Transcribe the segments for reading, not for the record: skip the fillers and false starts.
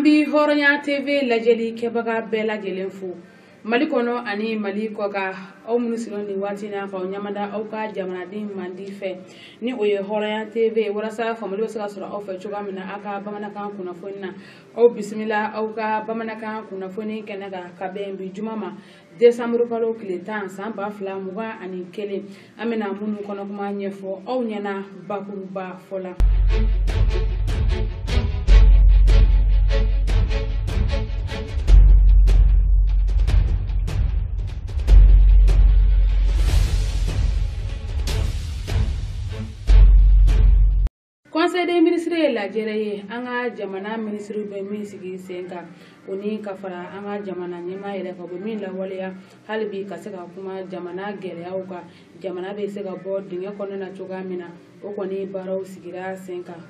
An bi Hɔrɔnya TV lajɛli kɛbaga bɛɛ lajɛlen fo Mali kɔnɔ ani Mali kɔkan. Aw minnu sigilen nin waati na k'aw ɲamada aw ka jamanaden mandi fɛ, ni o ye Hɔrɔnya TV, walasa faamuyali bɛ se ka sɔrɔ aw fɛ cogoya min na aw ka bamanankan kunnafoni na. Aw bisimila aw ka bamanankan kunnafoni kɛnɛ kan ka bɛn bi juma ma, desanburu kalo tile 10, san 2021. An bɛna minnu kɔnɔkuma ɲɛfɔ aw ɲɛna bakuruba fɔ la. Conseil des ministres ye lajɛrɛ ye an ka jamana minisiriw bɛ min sigi sen kan, o ni ka fara an ka jamana ɲɛmaa yɛrɛ kan, o bɛ min lawaleya hali bi ka se ka kuma jamana gɛlɛyaw kan, jamana bɛ se ka bɔ dingɛ kɔnɔna na cogoya min na. O kɔni baaraw sigira sen kan.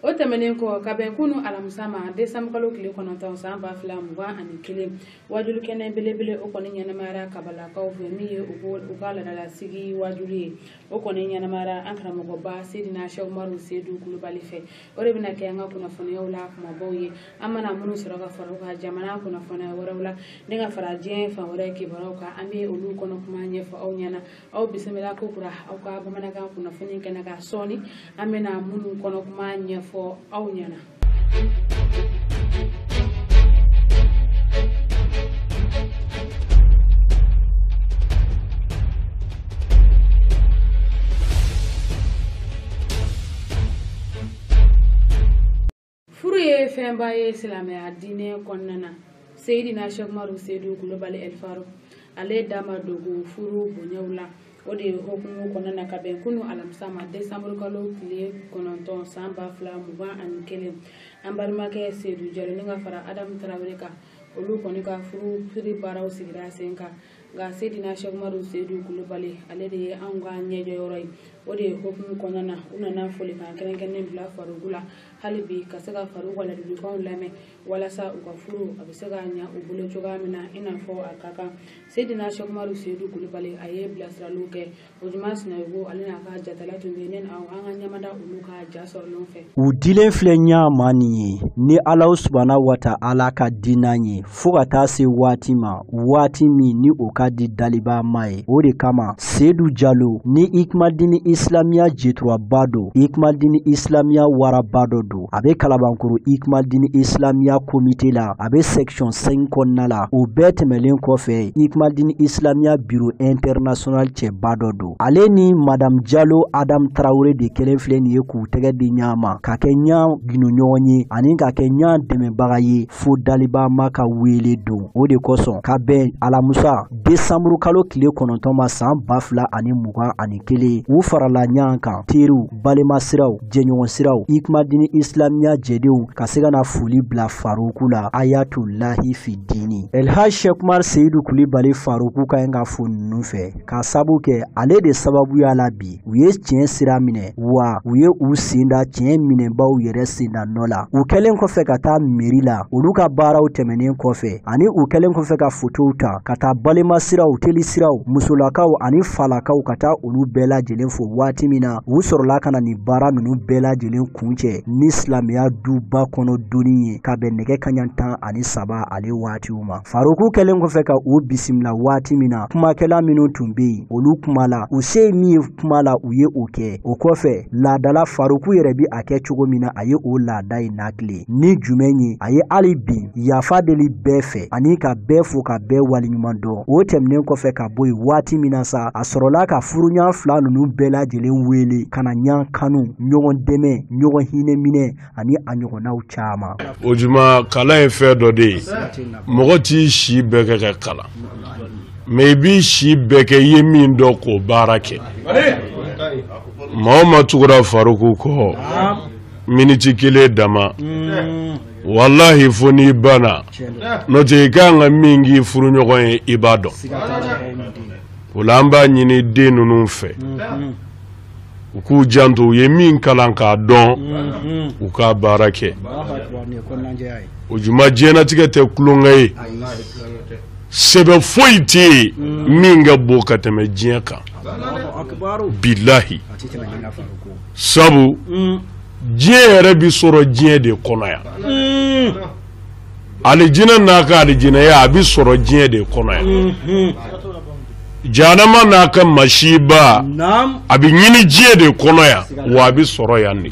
O tɛmɛnen kɔ, ka bɛn kunu alamisa ma, desanburu kalo tile 9, san 2021, wajulu kɛnɛ belebele o kɔni ɲɛnamayara Kabalakaw fɛ, min ye u ka laadalasigi wajulu ye. O kɔni ɲɛnamayara an karamɔgɔba Seydina Sɛki Umaru Seyidu Kulubali fɛ. O de bɛna kɛ an ka kunnafoniyaw la kumabaw ye. An mana minnu sɔrɔ ka fara u kan jamana kunnafoniya wɛrɛw la ni ka fara diɲɛ fan wɛrɛ kibaruyaw kan, an bɛ olu kɔnɔ kuma ɲɛfɔ aw ɲɛna. Aw bisimila ko kura aw ka bamanankan kunnafoni kɛnɛ kan. Sɔɔni an bɛna minnu kɔnɔ kuma ɲɛfɔ aw ɲɛna. Furu ye fɛnba ye silamɛya diinɛ kɔnɔna na. Seyidina Sɛki Umaru Seyidu Kulubali Ɛlifaru, ale da ma dogo furu bonyaw la. O de ye hukumu kɔnɔna na, ka bɛn kunu alamisa ma, desanburu kalo tile 9, san 2021, an balimakɛ Seyidu Jalo ni ka fara Adamu Tarawele kan, olu kɔni ka furu siri baaraw sigira sen kan. Nka Seyidina Sɛki Umaru Seyidu Kulubali, ale de ye anw ka ɲɛjɔyɔrɔ ye. O de ye hukumu kɔnɔna na, u nana folikan kɛrɛnkɛrɛnnen bila Faruku la hali bi ka se ka Faruku ka ladilikanw lamɛn, walasa u ka furu a bɛ se ka ɲa u bolo cogoya min na, i n'a fɔ a ka kan. Seyidina Sɛki Umaru Seyidu Kulubali, a ye bilasiraliw kɛ. Ojuma Sinayogo, ale n'a ka jatala tun bɛ yen. Ne ni aw, an ka ɲamada olu ka ja sɔrɔlenw fɛ. U dilen filɛ ɲama nin ye ni Alahu subahana wa ta'ala ka diina ye, fo ka taa se waati ma, waati min ni o ka di daliba ma ye. O de kama Seyidu Jalo ni Ikumadini Islamiya jeturaba don, Ikumadini Islamiya waraba dɔ don, a bɛ Kalabankoro Ikumadini Islamiya komite la, a bɛ section 5 kɔnɔna la. O bɛɛ tɛmɛlen kɔfɛ, Ikumadini Islamiya bureau international cɛba dɔ don. Ale ni Madame Jalo Adam Tarawele de kelen filɛ nin ye k'u tɛgɛ di ɲɔgɔn ma ka kɛ ɲɔgɔn ɲɔgɔn ye ani ka kɛ ɲɔgɔn dɛmɛbaga ye fo daliba ma ka wele don. O de kosɔn, ka bɛn alamusa desanburu kalo tile 9 ma, san 2021, u farala ɲɔgɔn kan, teriw, balimasiraw, jɛɲɔgɔn siraw, Ikumadini Islamiya jɛdenw, ka se ka na foli bila Faruku la. Ayatulahi fi dini Elhaj Sɛki Umaru Seyidu Kulibali Faruku ka ɲi ka fo ninnu fɛ, k'a sabu kɛ ale de sababuya la bi u ye tiɲɛ sira minɛ, wa u ye u sen da tiɲɛ minɛbaw yɛrɛ senda nɔ la. U kɛlen kɔfɛ ka taa mairie la, olu ka baaraw tɛmɛnen kɔfɛ, ani u kɛlen kɔfɛ ka fotow ta ka taa balimasiraw, telisiraw, musolakaw ani falakaw, ka taa olu bɛɛ lajɛlen fo waati min na, u sɔrɔla ka na nin baara ninnu bɛɛ lajɛlen kuncɛ ni silamɛya duba kɔnɔ donni ye, ka bɛn nɛgɛ kanɲɛ 13 ale waatiw ma. Faruku kɛlen kɔfɛ ka u bisimila waati min na, kumakɛla minnu tun bɛ yen, olu kuma la, u se ye min ye kuma la, u ye o kɛ. O kɔfɛ, laadala Faruku yɛrɛ bɛ a kɛ cogo min na, a ye o laada in nakile ni jumɛn ye? A ye hali bi yafa deli bɛɛ fɛ ani ka bɛɛ fo ka bɛɛ waleɲuman dɔn. O tɛmɛnen kɔfɛ ka bɔ yen waati min na sa, a sɔrɔla ka furuɲɔgɔn fila ninnu bɛɛ lajɛlen wele ka na ɲɔgɔn kanu, ɲɔgɔn dɛmɛ, ɲɔgɔn hinɛ minɛ ani a ɲɔgɔnnaw caman. O juma, kalan ye fɛn dɔ de ye, mɔgɔ t'i si bɛɛ kɛ ka kalan, mais i b'i si bɛɛ kɛ i ye min dɔn k'o baara kɛ. Maa o maa tugura Faruku kɔ miniti kelen dama, walahi fo n'i banna, n'o tɛ i kan ka min k'i furuɲɔgɔn ye, i b'a dɔn. O la, an b'a ɲini den ninnu fɛ, u k'u janto, u ye min kalan k'a dɔn, u k'a baara kɛ. O juma, diɲɛnatigɛ tɛ tulonkɛ ye. Sɛbɛ foyi tɛ yen min ka bon ka tɛmɛ diɲɛ kan, bilahi. Sabu diɲɛ yɛrɛ bi sɔrɔ diɲɛ de kɔnɔ yan. Alijinɛ n'a ka alijinɛya a bɛ sɔrɔ diɲɛ de kɔnɔ yan. Jahanama n'a ka masiba a bɛ ɲini diɲɛ de kɔnɔ yan, wa a bɛ sɔrɔ yan de.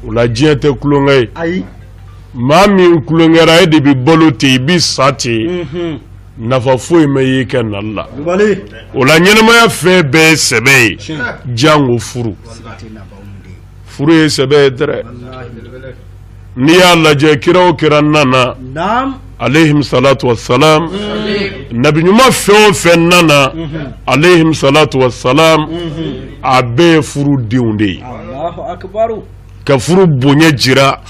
O la diɲɛ tɛ tulonkɛ ye. Maa min tulonkɛra, e de bɛ balo ten, i bɛ sa ten, nafa foyi ma y'i kɛ nali la. O la ɲɛnamaya fɛn bɛɛ ye sɛbɛ ye, jango furu. Furu ye sɛbɛ ye dɛrɛ. N'i y'a lajɛ, kira o kira nana, alayhim salatu wassalam, nabi ɲuman fɛn o fɛn nana, alayhim salatu wassalam, a bɛɛ ye furu denw de ye. Ka furu bonya jira,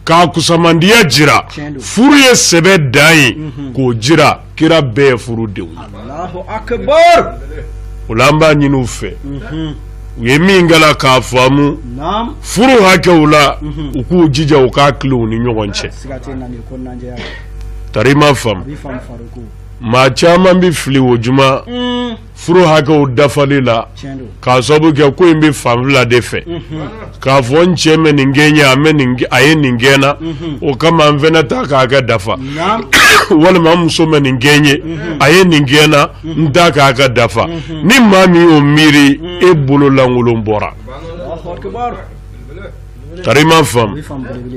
k'a kusamandiya jira. Furu ye sɛbɛ dan ye k'o jira. Kira bɛɛ ye furu denw ye. O la an b'a ɲini u fɛ, u ye min kɛla k'a faamu furu hakɛw la, u k'u jija u k'a tilen u ni ɲɔgɔn cɛ. Tari ma faamu, maa caman bɛ fili o juma furu hakɛw dafali la, k'a sababu kɛ ko in bɛ fan fila de fɛ, k'a fɔ n cɛ mɛ nin kɛ n ye, a mɛ nin, a ye nin kɛ n na, o kama n fɛnɛ ta k'a kɛ dafa, walima n muso mɛ nin kɛ n ye, a ye nin kɛ n na, n ta k'a kɛ dafa. Ni maa min y'o miiri, e bolo lankolon bɔra. Tari ma faamu,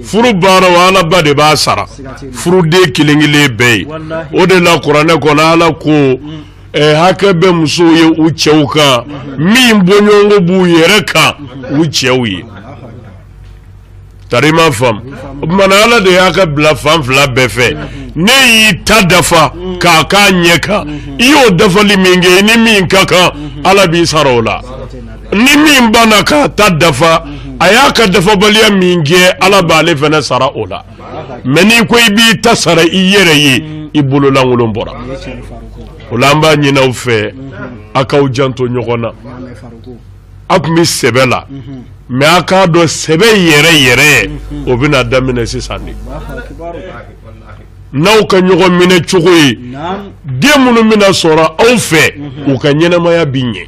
furu baaraw Alaba de b'a sara furuden kelen kelen bɛɛ ye. O de la kuranɛ kɔnɔ, Ala ko hakɛ bɛ musow ye u cɛw kan, min bɔɲɔgɔnko b'u yɛrɛ kan u cɛw ye. Tari ma faamu, o tuma na Ala de y'a ka bila fan fila bɛɛ fɛ. Ne y'i ta dafa k'a k'a ɲɛ kan, i y'o dafali min kɛ, i ni min ka kan, Ala b'i sara o la. Ni min banna k'a ta dafa, a y'a ka dafabaliya min kɛ, Ala b'ale fana sara o la. Mɛ n'i ko i b'i ta sara i yɛrɛ ye, i bolo lankolon bɔra. O la an b'a ɲini aw fɛ, a k'aw janto ɲɔgɔn na. A tun bɛ sɛbɛ la, mɛ a k'a dɔn sɛbɛ yɛrɛ yɛrɛ o bɛna daminɛ sisan de. N'aw ka ɲɔgɔn minɛ cogo ye, den minnu bɛna sɔrɔ aw fɛ, u ka ɲɛnamaya bi ɲɛ,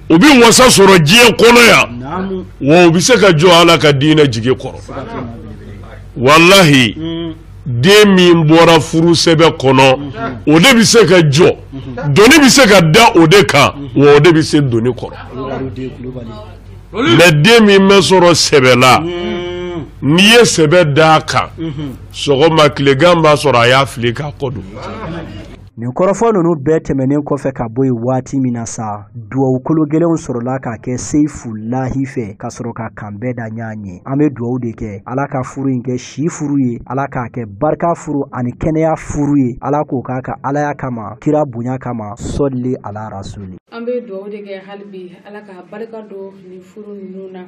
u bɛ wasa sɔrɔ diɲɛ kɔnɔ yan, wa u bɛ se ka jɔ Ala ka diinɛ jigi kɔrɔ. Walahi, den min bɔra furu sɛbɛ kɔnɔ, o de bɛ se ka jɔ, doni bɛ se ka da o de kan, wa o de bɛ se doni kɔrɔ. Mɛ den min bɛ sɔrɔ sɛbɛ la, n'i ye sɛbɛ d'a kan sɔgɔma, tilegan b'a sɔrɔ a y'a fili k'a kɔ don. Nin kɔrɔfɔ ninnu bɛɛ tɛmɛnen kɔfɛ ka bɔ yen waati min na sa, duwawu kolo gɛlɛnw sɔrɔla ka kɛ Seyifulahi fɛ ka sɔrɔ ka kan bɛɛ da ɲɔgɔn ye. An bɛ duwawu de kɛ, Ala ka furu in kɛ si furu ye, Ala k'a kɛ barika furu ani kɛnɛya furu ye, Ala k'o k'a ka Alaya kama, kira bonya kama, sɔli ala rasuli. An bɛ duwawu de kɛ hali bi, Ala ka barika don nin furu ninnu na.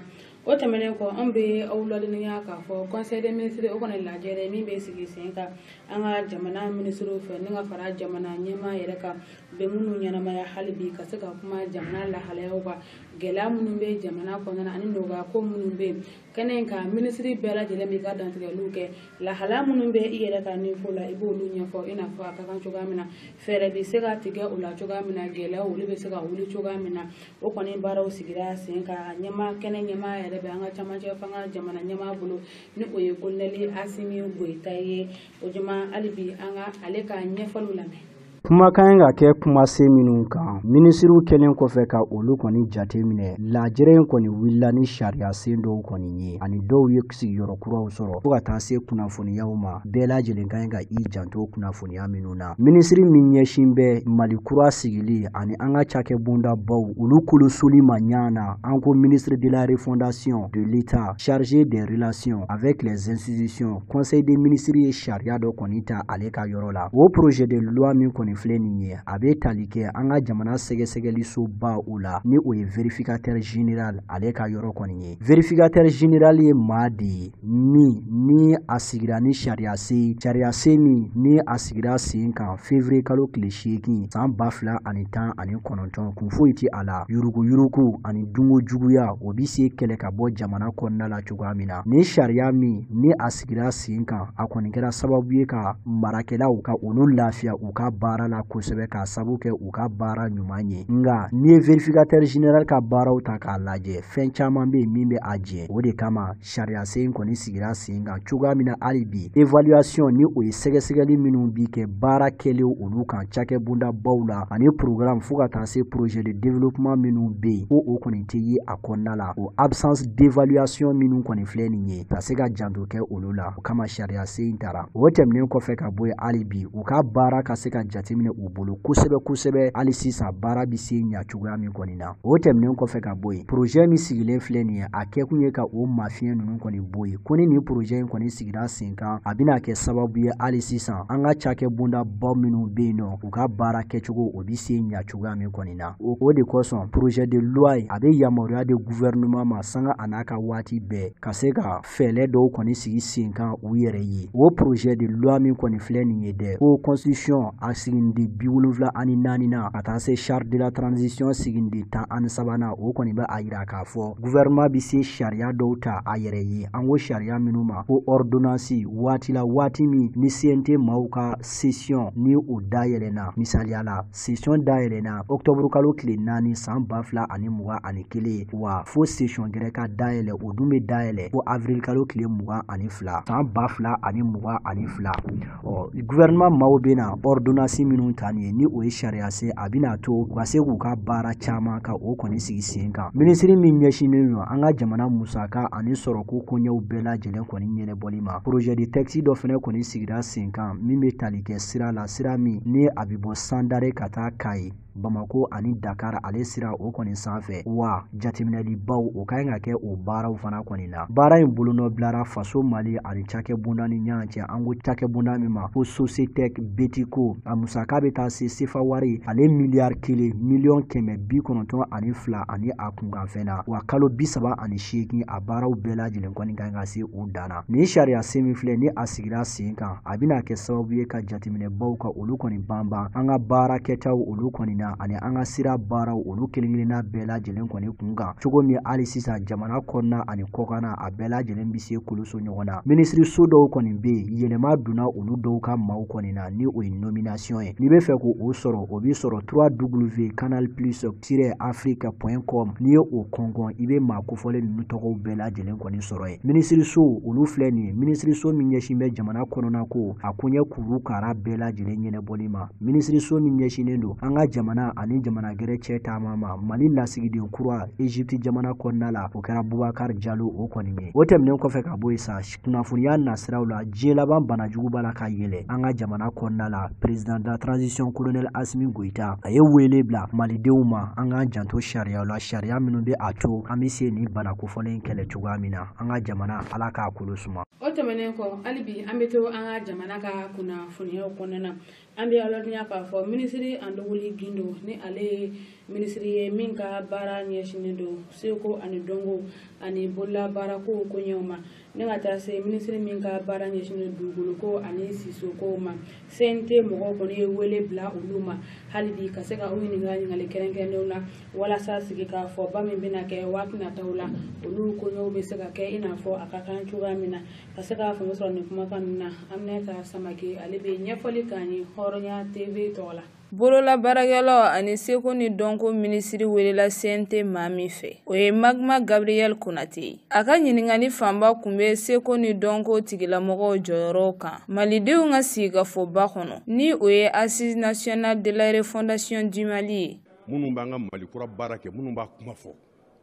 O tɛmɛnen kɔ, an bɛ aw ladɔnniya k'a fɔ conseil des ministres o kɔni lajɛrɛ min bɛ sigi sen kan an ka jamana minisiriw fɛ, ni ka fara jamana ɲɛmaa yɛrɛ kan, bɛ minnu ɲɛnamaya hali bi ka se ka kuma jamana lahalayaw kan, gɛlɛya minnu bɛ jamana kɔnɔna ani nɔgɔya ko minnu bɛ yen. Kɛnɛ in kan, minisiri bɛɛ lajɛlen b'i ka dantigɛliw kɛ, lahalaya minnu bɛ i yɛrɛ ka niveau la, i b'olu ɲɛfɔ, i n'a fɔ a ka kan cogoya min na, fɛɛrɛ bɛ se ka tigɛ o la cogoya min na, gɛlɛyaw olu bɛ se ka wuli cogoya min na. O kɔni baaraw sigira sen kan. Ɲɛmaa kɛnɛ ɲɛmaa yɛrɛ bɛ an ka camancɛ fanga jamana ɲɛmaa bolo, ni o ye colonel Asimi Goyita ye. O jama, hali bi an ka ale ka ɲɛfɔliw lamɛn. Kuma ka ɲi ka kɛ kumase minnu kan, minisiriw kɛlen kɔfɛ ka olu kɔni jateminɛ, lajɛrɛ in kɔni wulila ni sariya sen dɔw kɔni ye, ani dɔw ye sigiyɔrɔ kuraw sɔrɔ, fo ka taa se kunnafoniyaw ma. Bɛɛ lajɛlen ka ɲi ka i janto kunnafoniya minnu na. Minisiri min ɲɛsin bɛ Mali kura sigili ani an ka cakɛbondabaw olu kolosoli ma ɲa na, an ko ministre de la refondation de l'État chargé des relations avec les institutions, conseil des ministres ye sariya dɔ kɔni ta ale ka yɔrɔ la. O projet de loi min kɔni filɛ nin ye, a bɛ tali kɛ an ka jamana sɛgɛsɛgɛlisoba o la, ni o ye vérificateur général ale ka yɔrɔ kɔni ye. Vérificateur général ye maa de ye min ni a sigira ni sariya sen, sariya sen min ni a sigira sen kan février kalo tile 8 san 2019. Kun foyi ti a la, yuruguyurugu ani dungo juguya o bɛ se kɛlɛ ka bɔ jamana kɔnɔna la cogoya min na. Ni sariya min ni a sigira sen kan, a kɔni kɛra sababu ye ka marakɛlaw ka olu lafiya u ka baara. baara la kosɛbɛ k'a sabu kɛ u ka baara ɲuman ye. Nka n'i ye vérificateur général ka baaraw ta k'a lajɛ, fɛn caman bɛ yen min bɛ a jɛ. O de kama sariyasen kɔni sigira sen kan cogoya min na hali bi évaluation, ni o ye sɛgɛsɛgɛli minnu bi kɛ baara kɛlenw olu kan cakɛbondabaw la ani programme fo ka taa se projet de développement minnu bɛ yen, ko o kɔni tɛ ye a kɔnɔna la. O absence d'évaluation minnu kɔni filɛ nin ye, ka se ka janto kɛ olu la, o kama sariyasen in tara. O tɛmɛnen kɔfɛ ka bɔ yen, hali bi u ka baara ka se ka jateminɛ u bolo kosɛbɛ kosɛbɛ, hali sisan baara bɛ se ɲa cogoya min kɔni na. O tɛmɛnen kɔfɛ ka bɔ yen, projet min sigilen filɛ nin ye, a kɛkun ye ka o mafiɲɛ ninnu kɔni bɔ yen. Ko ni nin projet in kɔni sigira sen kan, a bɛna kɛ sababu ye hali sisan an ka cakɛbondabaw minnu bɛ yen nɔ, u ka baara kɛcogo o bɛ se ɲa cogoya min kɔni na. O de kosɔn projet de loi ye, a bɛ yamaruya di gouvernement ma sanga a n'a ka waati bɛɛ ka se ka fɛɛrɛ dɔw kɔni sigi sen kan u yɛrɛ ye. O projet de loi min kɔni filɛ nin ye dɛ, ko constitution a siginiden 74 na ka taa se charte de la transition siginiden 13nan, o kɔni bɛ a yira k'a fɔ gouvernement bɛ se sariya dɔw ta a yɛrɛ ye. An ko sariya minnu ma ko ordonnance, waati la waati min ni CNT maaw ka session ni o dayɛlɛnna. Misaliya la, session dayɛlɛnna octobre kalo tile 4 san 2021, wa fo session gɛrɛ ka dayɛlɛ, o dun bɛ dayɛlɛ fo avril kalo tile 22 san 2022. Ɔ gouvernement maaw bɛna ordonnance minnu ta nin ye, ni o ye sariya sen, a bɛna to u ka se k'u ka baara caman ka o kɔni sigi sen kan. Minisiri min ɲɛsinnen don an ka jamana musaka ani sɔrɔko koɲɛw bɛɛ lajɛlen kɔni ɲɛnabɔli ma, projet de texte dɔ fana kɔni sigira sen kan min bɛ tali kɛ sira la, sira min ni a bɛ bɔ Sandare ka taa Kayi, Bamako ani Dakar, ale sira o kɔni sanfɛ. Wa jateminɛlibaw o ka ɲi ka kɛ o baaraw fana kɔni na. Baara in bolonɔ bilara faso Mali ani cakɛbonda ni ɲɔgɔn cɛ. An ko cakɛbonda min ma ko Socetec Betico, a musaka bɛ taa se sefa wari ale 1 miliyɔn 992 ani a kunkanfɛn na, wa kalo 38 a baaraw bɛɛ lajɛlen kɔni ka ɲi ka se u dan na. Nin sariya sen min filɛ ni a sigira sen kan, a bɛna kɛ sababu ye ka jateminɛbaw ka olu kɔni banban an ka baara kɛtaw olu kɔni na ani an ka sira baaraw olu kelen-kelenna bɛɛ lajɛlen kɔni kun kan, cogo min hali sisan jamana kɔnɔna ani kɔkanna a bɛɛ lajɛlen bɛ se koloso ɲɔgɔn na. Minisiriso dɔw kɔni bɛ yen, yɛlɛma donna olu dɔw ka maaw kɔni na, ni o ye nomination ye. N'i bɛ fɛ k'o sɔrɔ, o b'i sɔrɔ www.canalplus-afrique.com. N'i ye o kɔnkɔn, i bɛ maa kofɔlen ninnu tɔgɔw bɛɛ lajɛlen kɔni sɔrɔ yen. Minisiriso olu filɛ nin ye, minisiriso min ɲɛsin bɛ jamana kɔnɔna ko a koɲɛ kuru kara bɛɛ lajɛlen ɲɛnabɔli ma, minisiriso min ɲɛsinnen don an ka jamana ani jamana gɛrɛ cɛ taama ma, Mali lasigiden kura Egypte jamana kɔnɔna la, o kɛra Bubakari Jalo o kɔni ye. O tɛmɛnen kɔfɛ ka bɔ yen sa, kunnafoniya nasiraw la, diɲɛ laban banajugu b'a la ka yɛlɛ an ka jamana kɔnɔna la. Président de la transition colonel Assimi Goïta, a ye wele bila malidenw ma an k'an janto sariyaw la, sariya minnu bɛ a to an bɛ se nin bana kofɔlen in kɛlɛ cogoya min na. An ka jamana, Ala k'a kolo suma. O tɛmɛnen kɔ, hali bi an bɛ to an ka jamana ka kunnafoniyaw kɔnɔna na. An bɛ alɔdenya k'a fɔ minisiri Andogoli Gindo, ni ale ye minisiri ye min ka baara ɲɛsinnen don seko ani dɔnko ani bololabaarako koɲɛw ma, ne ka taa se minisiri min ka baara ɲɛsinnen don dugukoloko ani sisokow ma, CNT mɔgɔw kɔni ye wele bila olu ma hali bi ka se ka u ɲininka ɲininkali kɛrɛnkɛrɛnnenw na, walasa sigi k'a fɔ ba min bɛna kɛ waati nataw la, olu koɲɛw bɛ se ka kɛ i n'a fɔ a ka kan cogoya min na. Ka se k'a faamu sɔrɔ nin kumakan ninnu na, Aminata Samake ale bɛ ɲɛfɔli k'an ye Hɔrɔnya TV tɔgɔ la. Bololabaarakɛlaw ani seko ni dɔnko minisiri welela CNT maa min fɛ, o ye Magma Gabriel Konate ye. A ka ɲininkali fanba tun bɛ seko ni dɔnko tigilamɔgɔw jɔyɔrɔw kan malidenw ka sigikafɔba kɔnɔ, ni o ye Assise nationale de la refondation du Mali ye. Minnu b'an ka Mali kura baara kɛ, minnu b'a kuma fɔ,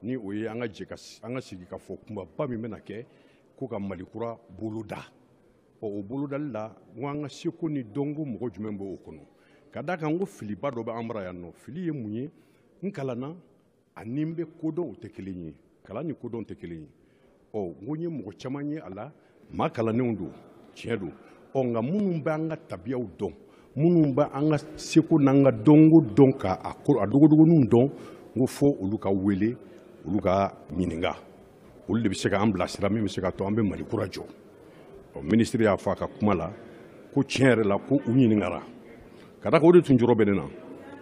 ni o ye an ka jɛ ka an ka sigikafɔ kunbaba min bɛna kɛ ko ka Mali kura boloda. Ɔ o bolodali la, n ko an ka seko ni dɔnko mɔgɔ jumɛn b'o kɔnɔ? Ka d'a kan n ko filiba dɔ bɛ an bara yan nɔ. Fili ye mun ye? N kalanna ani n bɛ kodɔn, o tɛ kelen ye. Kalan ni kodɔn tɛ kelen ye. Ɔ n ko n ye mɔgɔ caman ye a la, maa kalannenw don, tiɲɛ don. Ɔ nka minnu bɛ an ka tabiyaw dɔn, minnu bɛ an ka seko n'an ka dɔnko dɔn, ka a dogodogoninw dɔn, n ko fo olu ka wele, olu ka ɲininka. Olu de bɛ se k'an bilasira min bɛ se ka to an bɛ Mali kura jɔ. Ɔ minisiri y'a fɔ a ka kuma la ko tiɲɛ yɛrɛ la ko u ɲininkara. Ka d'a kan o de tun jɔrɔ bɛ ne na.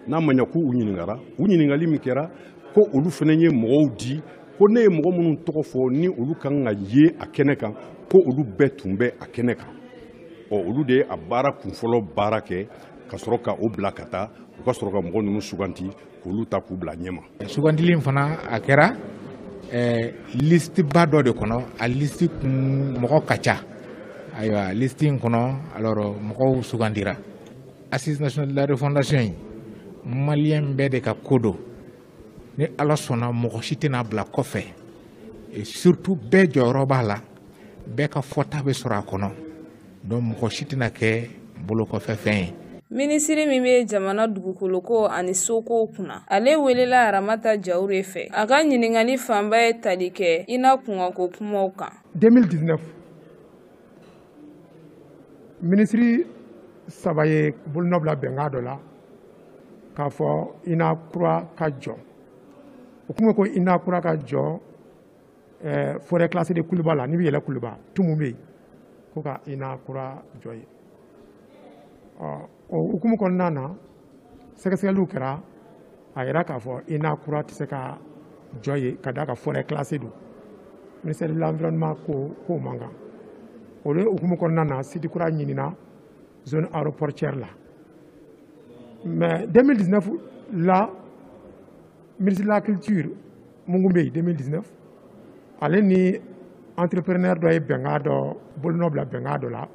N'a ma ɲɛ k'u ɲininkara, u ɲininkali min kɛra ko olu fana ye mɔgɔw di, ko ne ye mɔgɔ minnu tɔgɔ fɔ ni olu kan ka ye a kɛnɛ kan, ko olu bɛɛ tun bɛ a kɛnɛ kan. Ɔ olu de ye a baara kunfɔlɔ baara kɛ ka sɔrɔ ka o bila ka taa u ka sɔrɔ ka mɔgɔ ninnu suganti k'olu ta k'u bila ɲɛma. Sugandili in fana a kɛra liste ba dɔ de kɔnɔ. A liste kun mɔgɔ ka ca. Ayiwa, liste in kɔnɔ, alors mɔgɔw sugandira. Assise nationale de la refondation in, maliyɛn bɛɛ de ka ko don. Ni Ala sɔnna, mɔgɔ si tɛna bila kɔfɛ, et surtout bɛɛ jɔyɔrɔ b'a la, bɛɛ ka fɔta bɛ sɔrɔ a kɔnɔ. Donc mɔgɔ si tɛna kɛ bolokɔfɛ fɛn ye. Minisiri min bɛ jamana dugukoloko ani sokow kunna, ale welela Aramata Jawure fɛ. A ka ɲininkali fanba ye tali kɛ INA kunkanko kumaw kan. 2019, minisiri saba ye bolonɔ bila bɛnkan dɔ la k'a fɔ INA kura ka jɔ. O kun ko INA kura ka jɔ forêt classée de Kuluba la, n'i bɛ yɛlɛ Kuluba, tumu bɛ yen, ko ka INA kura jɔ yen. Ɔ, o hukumu kɔnɔna na, sɛgɛsɛgɛliw kɛra, a yira k'a fɔ INA kura tɛ se ka jɔ yen ka d'a kan forêt classée don. Ministère de l'Environnement ko k'o man kan. O de hukumu kɔnɔna na, site kura ɲinina zone aéroportuaire la. Mais 2019 la, ministre de la Culture mun bɛ yen 2019, ale ni entrepreneur dɔ ye bɛnkan dɔ bolonɔ bila bɛnkan dɔ la.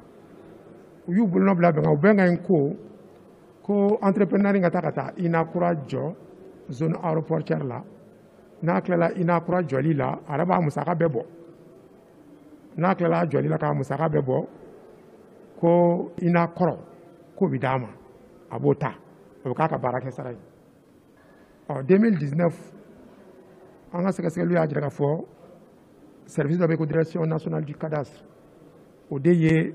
U y'u bolonɔ bila bɛnkan, o bɛnkan in ko ko entrepreneur in ka taa ka taa INA kura jɔ zone aéroportuaire la. N'a tilala INA kura jɔli la, a yɛrɛ b'a musaka bɛɛ bɔ. N'a tilala jɔli la k'a musaka bɛɛ bɔ, ko INA kɔrɔ k'o bɛ d'a ma, a b'o ta, o bɛ k'a ka baarakɛ sara ye. Ɔ, 2019, an ka sɛgɛsɛgɛliw y'a jira k'a fɔ service dɔ bɛ yen ko Direction nationale du cadastre, o de ye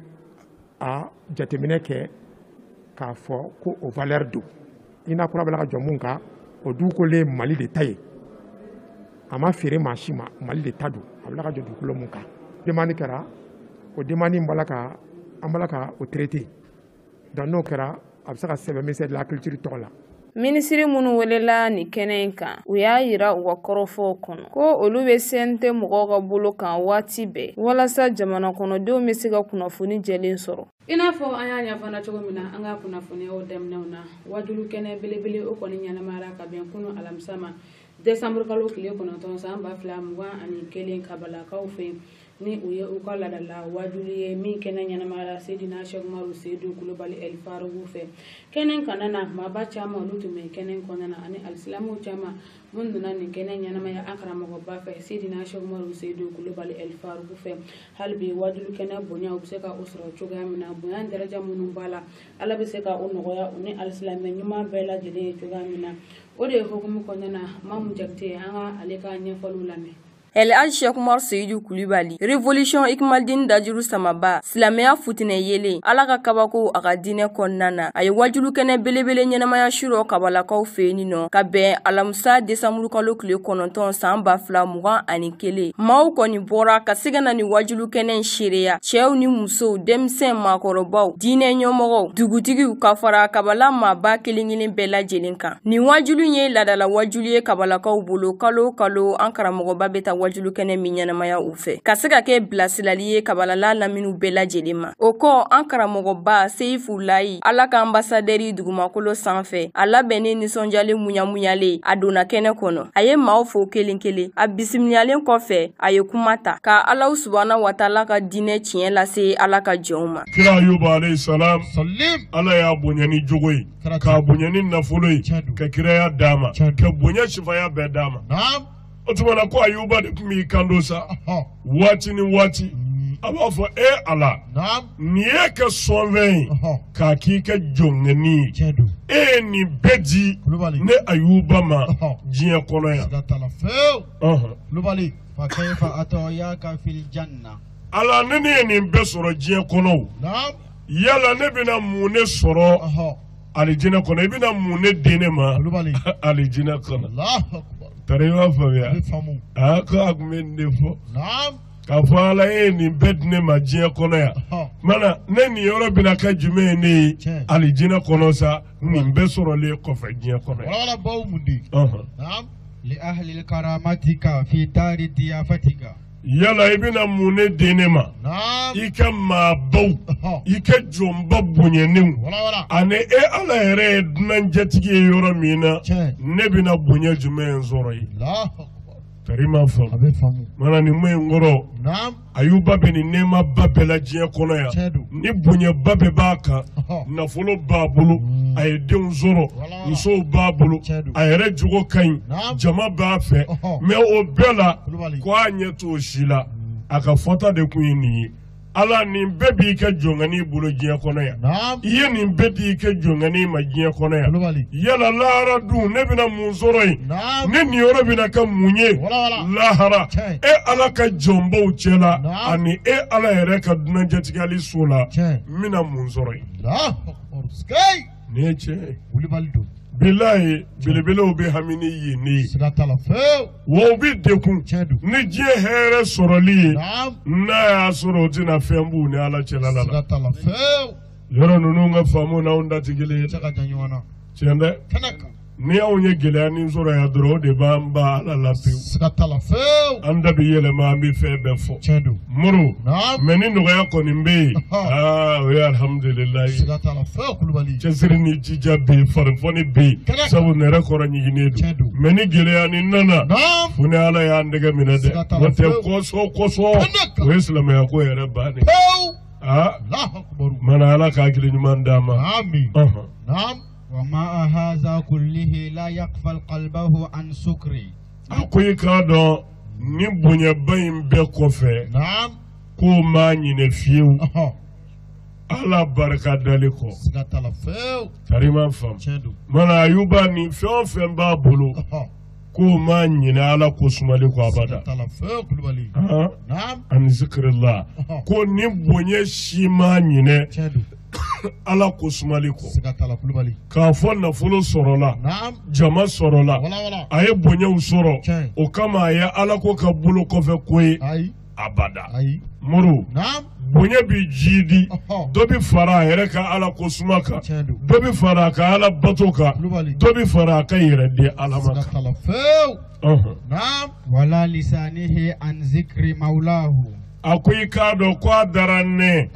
a jateminɛ kɛ k'a fɔ ko o valeur don. INA kura bɛ la ka jɔ mun kan, o dugukolo ye Mali de ta ye, a ma feere maa si ma, Mali de ta don. A bɛ la ka jɔ dugukolo mun kan, demande kɛra, o demande in b'a la ka an b'a la ka o traité. Donc n'o kɛra, a bɛ se ka sɛbɛn ministère de la Culture tɔgɔ la. Minisiri minnu welela nin kɛnɛ in kan, u y'a yira u ka kɔrɔfɔw kɔnɔ ko olu bɛ CNT mɔgɔw ka bolo kan waati bɛɛ walasa jamana kɔnɔdenw bɛ se ka kunnafoni jɛlen sɔrɔ. I n'a fɔ an y'a ɲɛfɔ na cogo min na an ka kunnafoniyaw daminɛw na, wajulu kɛnɛ belebele o kɔni ɲɛnamayara ka bɛn kunu alamisa ma, desanburu kalo tile 9 san 2021, Kabalakaw fɛ yen, ni u ye u ka laadala wajulu ye min kɛnɛ ɲɛnamayara Sedina Sɛkumaru Seyidu Kulubali El Faruku fɛ. Kɛnɛ kana na, maaba caman olu tun bɛ kɛnɛ kɔnɔna na, ani alisilamɛw caman minnu nana nin kɛnɛ ɲɛnamaya an karamɔgɔba fɛ, Sedina Sɛkumaru Seyidu Kulubali El Faruku fɛ. Hali bi wajulu kɛnɛ bonya, u bɛ se ka o sɔrɔ cogoya min na, bonya daraja minnu b'a la, Ala bɛ se ka o nɔgɔya u ni alisilamɛ ɲuman bɛɛ lajɛlen ye cogoya min na. O de ye hukumu kɔnɔna na, Mamu Jakite, an ka ale ka ɲɛfɔliw lamɛn. El Hadj Cheikh Umar Seyidu Kulibali, Révolution Ikmaldin Dajuru Samaba, silamɛya futinɛ yelen, Ala ka kabako a ka diinɛ kɔnɔna na. A ye wajulu kɛnɛ belebele ɲɛnamaya surɔ Kabalakaw fɛ yen nɔ ka bɛn alamisa desanburu kalo tile 9 san 2021. Maaw kɔni bɔra ka se ka na ni wajulu kɛnɛ in seereya, cɛw ni musow, denmisɛn, maakɔrɔbaw, diinɛ ɲɛmɔgɔw, dugutigiw, ka fara Kabala maaba kelen kelen bɛɛ lajɛlen kan. Nin wajulu ye laadala wajulu ye Kabalakaw bolo. Kalo o kalo, an karamɔgɔba bɛ taa wajulu kɛnɛ min ɲɛnamaya u fɛ ka se ka kɛ bilasirali ye Kabalala laminiw bɛɛ lajɛlen ma. O kɔ, an karamɔgɔba Seyifulayi, Ala ka anbasadɛri dugumakolo sanfɛ, a labɛnnen nisɔndiyalen muɲamuɲalen, a donna kɛnɛ kɔnɔ, a ye maaw fo kelen kelen. A bisimilalen kɔfɛ, a ye kuma ta ka Alahu subahana wataala ka diinɛ tiɲɛ lase Ala ka jɔnw ma. Kira Ayuba alayhi salam, Ala y'a bonya ni jogo ye, k'a bonya ni nafolo ye, ka kiraya d'a ma, ka bonya sifaya bɛɛ d'a ma. O tuma na ko Ayuba de tun b'i kanto sa waati ni waati, a b'a fɔ: e Ala, nin ye ka sɔnfɛn ye k'a k'i ka jɔnkɛni ye, e ye nin bɛɛ di ne Ayuba ma diɲɛ kɔnɔ yan. Kulubali fa kayfa atayaka fil janna. Ala, ne ye nin bɛɛ sɔrɔ diɲɛ kɔnɔ, yala ne bɛna mun ne sɔrɔ alijinɛ kɔnɔ? I bɛna mun ne di ne ma alijinɛ kɔnɔ? Tari, i b'a faamuya aa, ko a tun bɛ nin de fɔ k'a fɔ: Ala, e ye nin bɛɛ di ne ma diɲɛ kɔnɔ yan, mana ne nin yɔrɔ bɛna kɛ jumɛn ye ne ye alijinɛ kɔnɔ sa, nin bɛɛ sɔrɔlen kɔfɛ diɲɛ kɔnɔ yan? Li ahli karamatika fi dari diyafatika. Yala i bɛna mun ne di ne ma? I ka maabaw, i ka jɔnba bonyanenw, ani e Ala yɛrɛ ye dunanjatigi ye yɔrɔ min na, ne bɛna bonya jumɛn sɔrɔ yen? Tari m'a faamu. Mana nin ma in kɔrɔ, Ayuba bɛ nin nɛɛmaba bɛɛ la diɲɛ kɔnɔ yan, ni bonyaba bɛɛ b'a kan, nafolo b'a bolo, a ye denw sɔrɔ, musow b'a bolo, a yɛrɛ jogo ka ɲi, jama b'a fɛ, mais o bɛɛ la ko a ɲɛ t'o si la, a ka fɔta de kun ye nin ye. Ala nin bɛɛ b'i ka jɔnkɛnin bolo diɲɛ kɔnɔ yan, i ye nin bɛɛ di i ka jɔnkɛnin ma diɲɛ kɔnɔ yan, yala lahara dun ne bɛna mun sɔrɔ yen? Ne niyɔrɔ bɛna kɛ mun ye lahara? E Ala ka jɔnbaw cɛ la ani e Ala yɛrɛ ka dunanjatigɛli so la, n bɛna mun sɔrɔ yen? Nin ye tiɲɛ ye. Bilayi belebelew bɛ hami ni yen ne ye, wa u bɛ degun ni diɲɛ hɛrɛ sɔrɔli ye, n'a y'a sɔrɔ o tɛna fɛn b'u ni Ala cɛla la. Yɔrɔ ninnu ka faamu n'anw ta tɛ kelen ye. Tiɲɛ dɛ, ni anw ye gɛlɛya ni sɔrɔ yan dɔrɔn, o de b'an ban Ala la pewu. An da bɛ yɛlɛma, an bɛ fɛn bɛɛ fɔ. Moro, mais ni nɔgɔya kɔni bɛ yen, aa o ye alihamudulilayi. Cɛsiri ni jija bɛ yen, farifoni bɛ yen, sabu nɛrɛ kɔrɔ ɲiginnen don. Mais ni gɛlɛya ni nana, fo ni Ala y'an dɛgɛ minɛ dɛ, n'o tɛ kɔsɔ kɔsɔ, o ye silamɛya ko yɛrɛ bannen. Aa mana Ala ka hakili ɲuman d'an ma. ومع هذا كله لا يقفل قلبه عن سكري. A ko i k'a dɔn ni bonyaba in bɛɛ kɔfɛ, k'o m'a ɲinɛ fiyewu Ala barika dali kɔ. Tari m'a faamu. Mana Ayuba ni fɛn o fɛn b'a bolo, k'o m'a ɲinɛ Ala ko sumali kɔ abada. Ani zikirila ko ni bonya si m'a ɲinɛ Ala ko sumali kɔ. K'a fɔ nafolo sɔrɔla, jama sɔrɔla, a ye bonyaw sɔrɔ, o kama a ye Ala ko ka bolo kɔfɛ ko ye abada. Moro, bonya bi jiidi, dɔ bi fara a yɛrɛ ka Ala ko suma kan, dɔ bi fara a ka Ala bato kan, dɔ bi fara a ka yɛrɛ di Ala ma kan. Wala lisanihi an zikri maulahu. A ko i k'a dɔn ko a dara nɛ,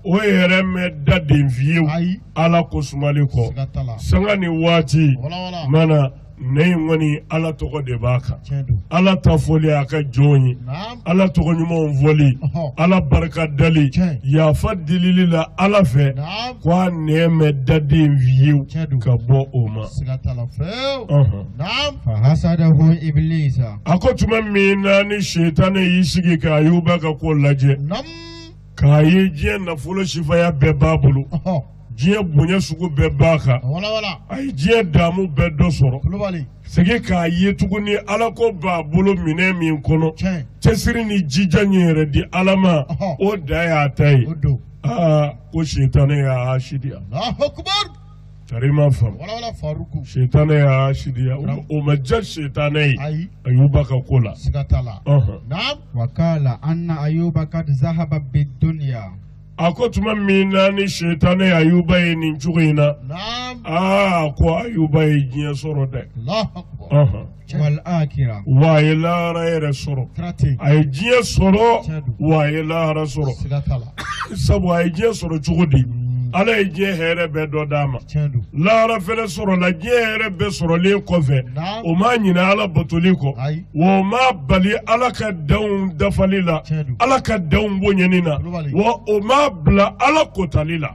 o yɛrɛ mɛ da den fiyewu Ala ko sumali kɔ. Sanga ni waati mana ne in kɔni Ala tɔgɔ de b'a kan, Ala ta fɔli a ka jɔn ye, Ala tɔgɔ ɲumanw fɔli, Ala barika dali, yafa dilili la Ala fɛ, ko a nɛ mɛ da den fiyewu ka bɔ o ma. A ko tuma min na ni Setanɛ y'i sigi ka Ayuba ka ko lajɛ, k'a ye diɲɛ nafolo sifaya bɛɛ b'a bolo, diɲɛ bonya sugu bɛɛ b'a kan, a ye diɲɛ daamu bɛɛ dɔ sɔrɔ, segin k'a ye tuguni Ala ko b'a bolo minɛn min kɔnɔ, cɛsiri ni jija ɲɛ yɛrɛ di Ala ma, o da y'a ta ye. Aa ko Setanɛ y'a hasidiya. Tari m'a faamu. Setanɛ y'a hasidiya, o ma diya Setanɛ ye Ayuba ka ko la. Wakala anna Ayuba kad zahaba bidunya. A ko tuma min na ni Setanɛ Ayuba ye nin cogo in na, aa ko Ayuba ye diɲɛ sɔrɔ dɛ. Wa a ye lahara yɛrɛ sɔrɔ. A ye diɲɛ sɔrɔ, wa a ye lahara sɔrɔ. Sabu a ye diɲɛ sɔrɔ cogo di? Ala ye diɲɛ hɛrɛ bɛɛ dɔ d'a ma. Lahara fɛnɛ sɔrɔla, diɲɛ hɛrɛ bɛɛ sɔrɔlen kɔfɛ, o m'a ɲinɛ Ala batoli kɔ, wa o m'a bali Ala ka danw dafali la, Ala ka danw bonyani na, wa o m'a bila Ala kotali la.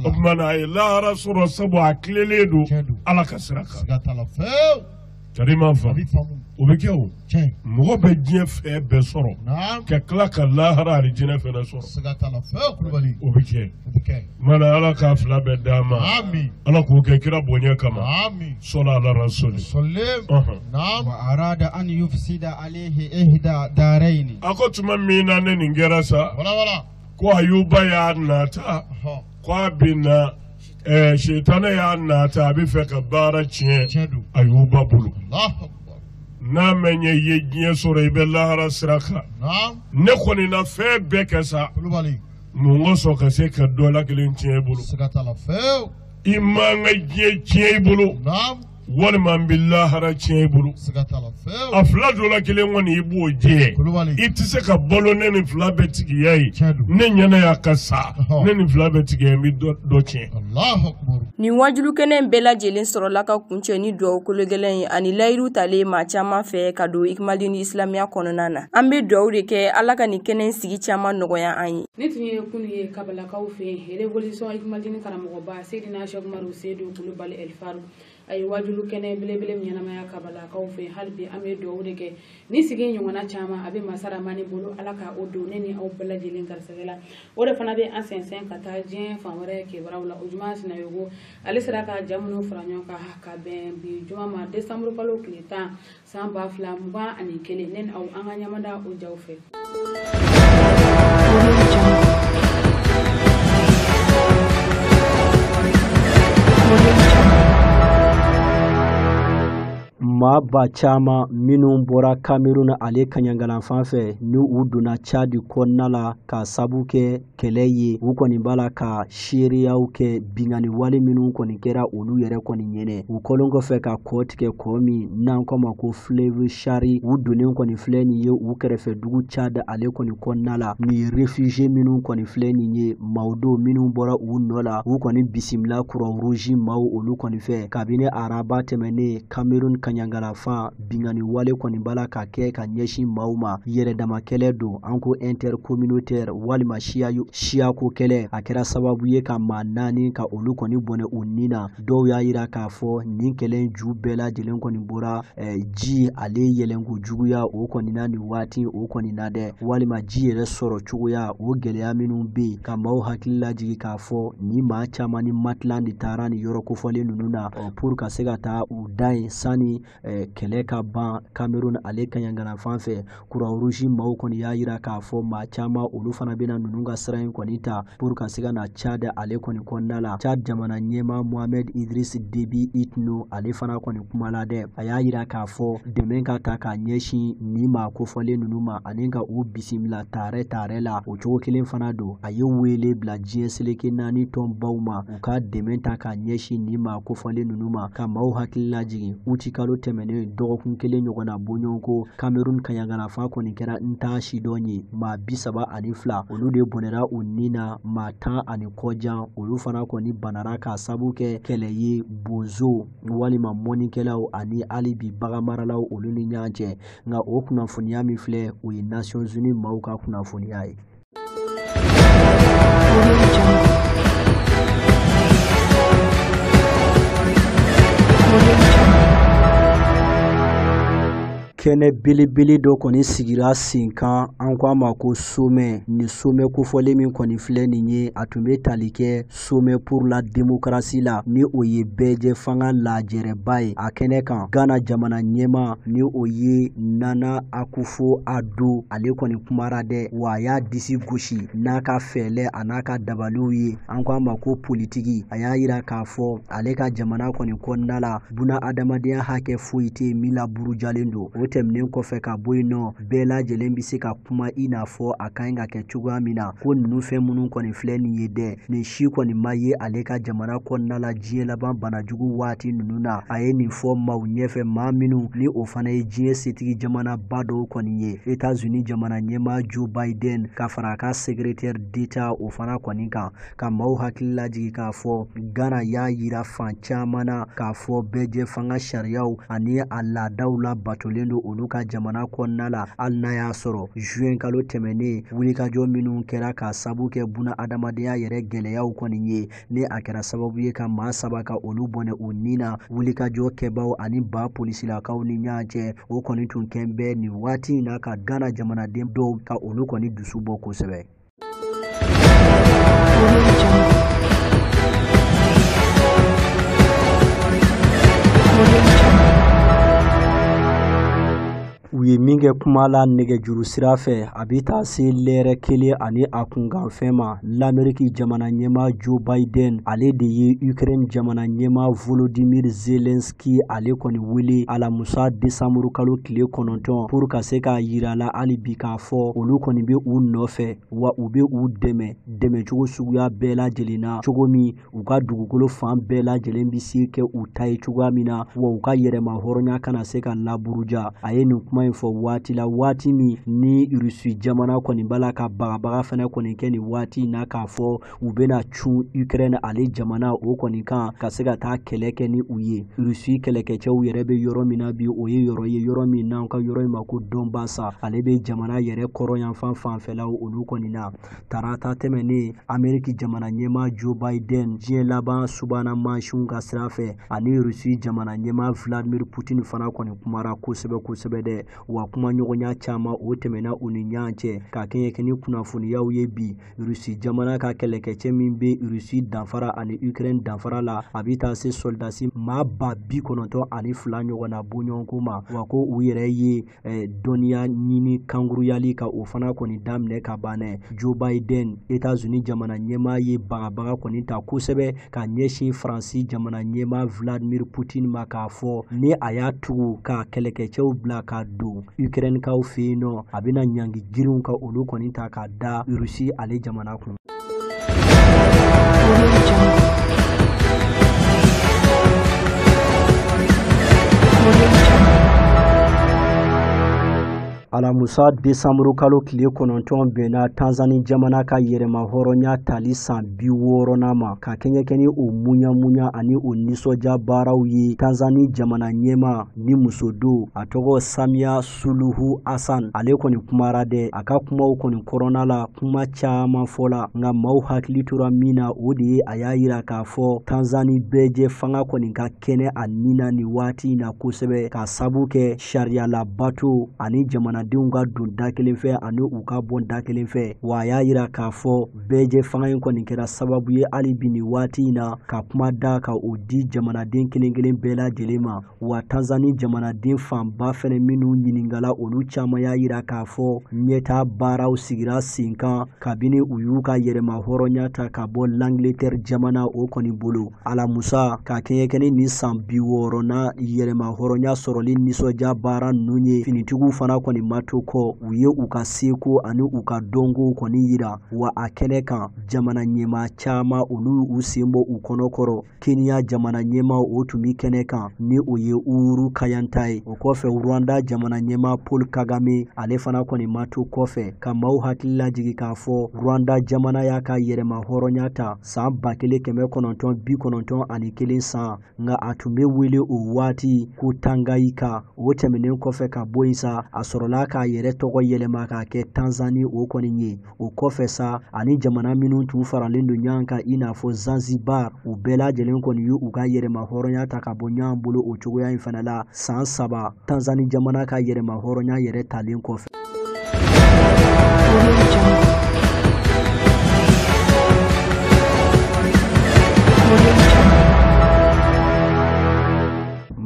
O tuma na a ye lahara sɔrɔ sabu a tilelen don Ala ka sira kan. Tari m'a faamu. O bɛ kɛ o. Mɔgɔ bɛ diɲɛ fɛn bɛɛ sɔrɔ, ka tila ka lahara alijinɛ fɛnɛ sɔrɔ. O bɛ kɛ. Mana Ala k'a fila bɛɛ d'an ma. Ala k'o kɛ kira bonya kama. Sɔla ala rasuli. Wa arada an yufsida alayhi ihda daraini. A ko tuma min na ne nin kɛra sa, ko Ayuba y'a nata, ko a bɛ na. Setanɛ y'a nata, a bɛ fɛ ka baara tiɲɛ Ayuba bolo. N'a ma ɲɛ i ye diɲɛ sɔrɔ, i bɛ lahara sira kan. Ne kɔni na fɛn bɛɛ kɛ sa, mun kosɔn ka se ka dɔ la kelen tiɲɛ i bolo? I man ka diɲɛ tiɲɛ i bolo. Walima n bɛ lahara tiɲɛ i bolo. A fila dɔ la kelen kɔni i b'o jɛ. I tɛ se ka balo ne ni fila bɛɛ tigiya ye. Ne ɲɛna y'a ka sa ne ni fila bɛɛ tigiya n bɛ dɔ tiɲɛ. Nin wajulukɛnɛ in bɛɛ lajɛlen sɔrɔla ka kuncɛ ni dugawu kologɛlɛn ye ani layiru talen maa caman fɛ ka don Ikimalidini Isilamiya kɔnɔna na. An bɛ dugawu de kɛ Ala ka nin kɛnɛ in sigi caman nɔgɔya an ye. Ne tun ye kunu ye Kabalakaw fɛ yen Révolution Ikimalidini karamɔgɔba Seydina Cheikh Umaru Seydou Kulubali El Faru a ye wajulu kɛnɛ belebele ɲɛnamaya Kabalakaw fɛ hali bi an bɛ dugawu de kɛ ni sigi ɲɔgɔnna caman a bɛ masaramani bolo Ala ka o don ne ni aw bɛɛ lajɛlen garisɛgɛ la. O de fana bɛ an sɛnsɛn ka taa diɲɛ fan wɛrɛ kibaruyaw la. O juma Sinayogo ale sera ka ja minnu fara ɲɔgɔn kan ka bɛn bi juma ma décembre kalo tile 10 san 2021 ne ni aw an ka ɲamada o jaw fɛ. Maa ba caman minnu bɔra Cameroun ale kaɲangala fan fɛ ni u donna Tchad kɔnɔna la ka sabu kɛ kɛlɛ ye, u kɔni b'a la ka seereyaw kɛ binkanni wale minnu kɔni kɛra olu yɛrɛ kɔni ɲɛnɛ. U kɔlen kɔfɛ ka kɔ tigɛ kɔ min n'an ko ma ko fleuve Chari, u donnen kɔni filɛ nin ye u kɛrɛfɛ dugu Tchad ale kɔni kɔnɔna la. Nin réfugié minnu kɔni filɛ nin ye maaw don minnu bɔra u nɔ la, u kɔni bisimila Croix-Rouge maaw olu kɔni fɛ kabini araba tɛmɛnen Cameroun kaɲangala fan binkanni wale kɔni b'a la ka kɛ ka ɲɛsin maaw ma. Yɛrɛdama kɛlɛ don, an ko intercommunautaire walima siyako kɛlɛ, a kɛra sababu ye ka maa 4 ka olu kɔni bɔnɛ u ni na. Dɔw y'a yira k'a fɔ nin kɛlɛ ju bɛɛ lajɛlen kɔni bɔra ji ale yɛlɛnko juguya o kɔni na nin waati o kɔni na dɛ, walima ji yɛrɛ sɔrɔ cogoya o gɛlɛya minnu bɛ yen, ka maaw hakili lajigin k'a fɔ ni maa caman ni matilan de taara nin yɔrɔ kofɔlen ninnu na pour ka se ka taa u da yen sanni kɛlɛ ka ban Cameroun ale kaɲangana fan fɛ. Croix-Rouge maaw kɔni y'a yira k'a fɔ maa caman olu fana bɛna ninnu ka sira in kɔni ta pour ka se ka na Tchad ale kɔni kɔnɔna la. Tchad jamana ɲɛmaa Mohamed Idriss Déby Itno ale fana kɔni kumala dɛ, a y'a yira k'a fɔ dɛmɛ ka ta k'a ɲɛsin nin maa kofɔlen ninnu ma ani ka u bisimila taarɛ taarɛ la. O cogo kelen fana don, a ye wele bila diɲɛ seleke 4 tɔnbaw ma u ka dɛmɛ ta k'a ɲɛsin nin maa kofɔlen ninnu ma, ka maaw hakili lajigin. Uti kalo tɛmɛnen dɔgɔkun kelen ɲɔgɔnna bɔɲɔgɔnko Cameroun kaɲangala fan kɔni kɛra n t'a sidɔn ye, maa 32 olu de bɔnɛra u ni na, maa 10 ani kɔjan olu fana kɔni banara k'a sabu kɛ kɛlɛ ye bozo walima mɔnikɛlaw ani hali bi baganmaralaw olu ni ɲɔgɔn cɛ. Nka o kunnafoniya min filɛ o ye Nations Unies maaw ka kunnafoniya ye. Kɛnɛ belebele dɔ kɔni sigira sen kan, an ko a ma ko sommet. Nin sommet kofɔlen min kɔni filɛ nin ye, a tun bɛ tali kɛ sommet pour la démocratie la, ni o ye bɛɛjɛ fanga lajɛrɛba ye. A kɛnɛ kan Ghana jamana ɲɛmaa ni o ye Nana Akufo-Addo ale kɔni kumara dɛ, wa a y'a disi gosi n'a ka fɛɛlɛ a n'a ka dabaliw ye, an ko a ma ko politiki. A y'a yira k'a fɔ ale ka jamana kɔni kɔnɔna la buna adamadenya hakɛ foyi tɛ yen min laburujalen don. O tɛmɛnen kɔfɛ ka bɔ yen nɔ, bɛɛ lajɛlen bɛ se ka kuma i n'a fɔ a ka ɲi ka kɛ cogoya min na, ko ninnu fɛn minnu kɔni filɛ nin ye dɛ, nin si kɔni ma ye ale ka jamana kɔnɔna la diɲɛ laban banajugu waati ninnu na. A ye nin fɔ maaw ɲɛfɛ, maa minnu ni o fana ye diɲɛ setigi jamanaba dɔw kɔni ye, États-Unis jamana ɲɛmaa Joe Biden ka fara a ka secrétaire d'État o fana kɔni kan, ka maaw hakili lajigin k'a fɔ Ghana y'a yira fan caman na k'a fɔ bɛɛjɛ fanga sariyaw ani a laadaw labatolen don olu ka jamana kɔnɔna la, hali n'a y'a sɔrɔ juin kalo tɛmɛnen wulikajɔ minnu kɛra k'a sabu kɛ buna adamadenya yɛrɛ gɛlɛyaw kɔni ye, ni a kɛra sababu ye ka maa 3 ka olu bɔnɛ u ni na wulikajɔ kɛbaw ani ba polisilakaw ni ɲɔgɔn cɛ, o kɔni tun kɛn bɛ nin waati in na ka Ghana jamanaden dɔw ka olu kɔni dusu bɔ kosɛbɛ. U ye min kɛ kɛ kuma la nɛgɛjuru sira fɛ, a bɛ taa se lɛrɛ kelen ani a kunkanfɛn ma. L'Amérique jamana ɲɛmaa Joe Biden, ale de ye Ukraine jamana ɲɛmaa Volodymyr Zelensky ale kɔni wele alamusa desanburu kalo tile 9 pour ka se k'a yira la hali bi k'a fɔ olu kɔni bɛ u nɔfɛ, wa u bɛ u dɛmɛ dɛmɛcogo suguya bɛɛ lajɛlen na, cogo min u ka dugukolo fan bɛɛ lajɛlen bɛ se kɛ u ta ye cogoya min na, wa u ka yɛrɛma hɔrɔnya kana se ka laburuja. A ye nin kuma in fɔ waati la, waati min ni Rusi jamana kɔni b'a la ka bagabaga fana kɔni kɛ nin waati in na, k'a fɔ u bɛna cun Ukraine ale jamana o kɔni kan ka se ka taa kɛlɛ kɛ ni u ye. Rusi kɛlɛkɛcɛw yɛrɛ bɛ yɔrɔ min na bi, o ye yɔrɔ ye yɔrɔ min n'an ka yɔrɔ in ma ko Donbass, ale bɛ jamana yɛrɛ kɔrɔnyanfan fanfɛlaw olu kɔni na. Tarata tɛmɛnen, Ameriki jamana ɲɛmaa Joe Biden diɲɛ laban subahana mansinw ka sira fɛ ani Rusi jamana ɲɛmaa Vladimir Putin fana kɔni kumara kosɛbɛ kosɛbɛ dɛ, wa kumaɲɔgɔnya caman o tɛmɛna u ni ɲɔgɔn cɛ ka kɛɲɛ ni kunnafoniyaw ye bi. Rusi jamana ka kɛlɛkɛcɛ min bɛ Rusi danfara ani Ukraine danfara la, a bɛ taa se sɔrɔdasi maa 92,000 ɲɔgɔnna bɔɲɔgɔnko ma, wa ko u yɛrɛ ye dɔnniya ɲini kankuruyali ka o fana kɔni daminɛ ka ban dɛ. Joe Biden, États-Unis jamana ɲɛmaa ye bagabaga kɔni ta kosɛbɛ ka ɲɛsin Faransi jamana ɲɛmaa Vladimir Putin ma, k'a fɔ ni a y'a tugu ka kɛlɛkɛcɛw bila ka don Ukraine kaw fɛ yen nɔ, a bɛna ɲangi girinw ka olu kɔni ta ka da Rusi ale jamana kun. Alamusa desanburu kalo tile 9 bɛnna Tanzani jamana ka yɛrɛma hɔrɔnya tali san 60nan ma, ka kɛɲɛ ni o muɲa ani o nisɔndiya baaraw ye. Tanzani jamana ɲɛmaa ni muso don, a tɔgɔ Samia Suluhu Hassan, ale kɔni kumara dɛ. A ka kumaw kɔni kɔrɔna la, kuma caman fɔla, nka maaw hakili tora min na, o de ye a y'a yira k'a fɔ Tanzani bɛɛjɛ fanga kɔni ka kɛnɛ a nin na nin waati in na kosɛbɛ, ka sabu kɛ sariya labato ani jamana denw ka don da kelen fɛ ani u ka bɔ da kelen fɛ. Wa a y'a yira k'a fɔ bɛɛjɛ fanga in kɔni kɛra sababu ye hali bi nin waati in na ka kuma da ka o di jamanaden kelen kelen bɛɛ lajɛlen ma. Wa Tanzani jamanaden fanba fɛnɛ minnu ɲininkala, olu caman y'a yira k'a fɔ ɲɛtaa baaraw sigira sen kan kabini u y'u ka yɛrɛma hɔrɔnya ta ka bɔ l'Angleterre jamana o kɔni bolo. Alamusa ka kɛɲɛ ni nin san 60nan yɛrɛma hɔrɔnya sɔrɔli nisɔndiya baara ninnu ye, finitigiw fana kɔni ma to kɔ, u ye u ka seko ani u ka dɔnko kɔni yira. Wa a kɛnɛ kan, jamana ɲɛmaa caman olu y'u sen bɔ u kɔnɔ kɔrɔ. Kenya jamana ɲɛmaa o tun bɛ kɛnɛ kan, ni o ye Uhuru Kenyatta ye. O kɔfɛ, Rwanda jamana ɲɛmaa Paul Kagame ale fana kɔni ma to kɔfɛ, ka maaw hakili lajigin k'a fɔ Rwanda jamana y'a ka yɛrɛma hɔrɔnya ta san 1991 san, nka a tun bɛ wele o waati ko Tanganyika. O tɛmɛnen kɔfɛ ka bɔ yen sa, a sɔrɔla k'a yɛrɛ tɔgɔ yɛlɛma k'a kɛ Tanzani o kɔni ye. O kɔfɛ sa, ani jamana minnu tun faralen don ɲɔgɔn kan i n'a fɔ Zanzibar, u bɛɛ lajɛlen kɔni y'u ka yɛrɛma hɔrɔnya ta ka bɔ ɲɔgɔn bolo o cogoya in fana la, san 3 Tanzani jamana ka yɛrɛma hɔrɔnya yɛrɛ talen kɔfɛ.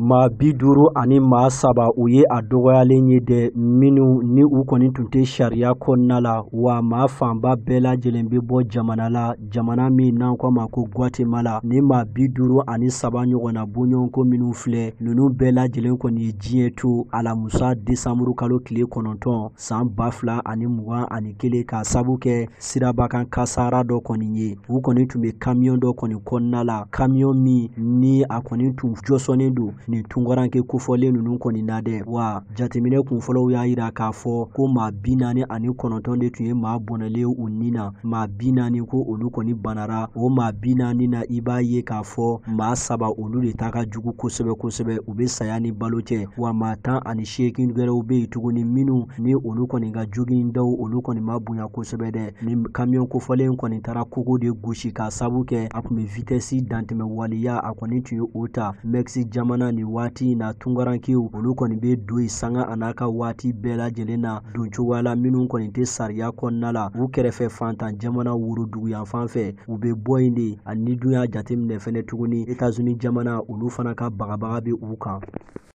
Maa 53 u ye a dɔgɔyalen ye dɛ, minnu ni u kɔni tun tɛ sariya kɔnɔna la, wa maa fanba bɛɛ lajɛlen bɛ bɔ jamana la, jamana min n'an ko ma ko Guatemala. Ni maa 53 ɲɔgɔnna bɔɲɔgɔnko minnu filɛ, ninnu bɛɛ lajɛlen kɔni ye diɲɛ to alamusa desanburu kalo tile 9 san 2021, k'a sabu kɛ sirabakan kasara dɔ kɔni ye. U kɔni tun bɛ kamiyɔn dɔ kɔni kɔnɔna la, kamiyɔn min ni a kɔni tun jɔsɔnnen don nin tunkaranke kofɔlen ninnu kɔni na dɛ. Wa jateminɛ kunfɔlɔw y'a yira k'a fɔ ko maa 49 de tun ye maa bɔnɛlen u nin na, maa 40 ko olu kɔni banara. O maa 40 na, i b'a ye k'a fɔ maa 3 olu de ta ka jugu kosɛbɛ kosɛbɛ, u bɛ saya ni balo cɛ. Wa maa 18 wɛrɛw bɛ yen tuguni minnu ni olu kɔni ka jogindaw olu kɔni ma bonya kosɛbɛ dɛ. Ni kamiyɔn kofɔlen kɔni taara kogo de gosi k'a sabu kɛ a tun bɛ vitesse dantɛmɛ waleya, a kɔni tun ye o ta. Mexique jamana nin waati in na, tunkarankew olu kɔni bɛ don yen sanga a n'a ka waati bɛɛ lajɛlen na, don cogoya la minnu kɔni tɛ sariya kɔnɔna la. U kɛrɛfɛ fantan jamana woroduguyanfan fɛ, u bɛ bɔ yen de. Ani dun y'a jateminɛ fɛnɛ tuguni, États-Unis jamana olu fana ka bagabaga bɛ u kan.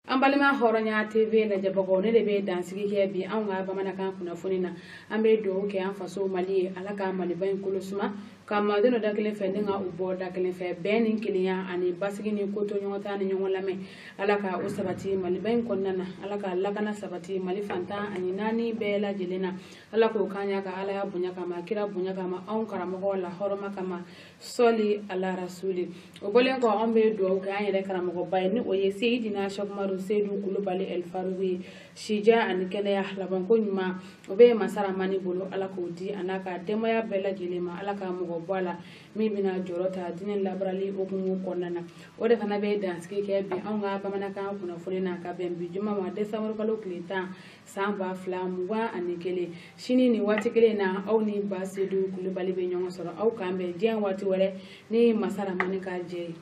An Balima Hɔrɔnya TV lajɛbagaw, ne de bɛ dansigi kɛ bi anw ka bamanankan kunnafoni na. An bɛ dugawu kɛ an faso Mali ye, Ala ka Maliba in kolo suma, ka maadenw da kelen fɛ ni ka u bɔ da kelen fɛ, bɛn ni kelenya ani basigi ni koto ɲɔgɔn ta ni ɲɔgɔn lamɛn, Ala ka o sabati Maliba in kɔnɔna na. Ala ka lakana sabati Mali fantan ani naani bɛɛ lajɛlen na. Ala k'o kan ɲa ka Ala ya bonya kama, kira bonya kama, anw karamɔgɔw la hɔrɔma kama, sɔli ala rasuli. O bɔlen kɔ, anw bɛ dugawu kɛ an yɛrɛ karamɔgɔba ye, ni o ye Seyidina Sɛkumaru Seyidu Kulubali Ɛlifarugu ye, sija ani kɛnɛya labanko ɲuman o bɛ masaramani bolo, Ala k'o di a n'a ka denbaya bɛɛ lajɛlen ma. Ala ka mɔgɔ bɔ a la min bɛna jɔyɔrɔ ta diinɛ labarali hukumu kɔnɔna na. O de fana bɛ dansigi kɛ bi anw ka bamanankan kunnafoni na, ka bɛn bi juma ma, desanburu kalo tile 10, san 2021. Sini nin waati kelen na, aw ni Ba Sedu Kulubali bɛ ɲɔgɔn sɔrɔ. Aw k'an bɛn diɲɛ waati wɛrɛ ni masaramani ka jɛ ye.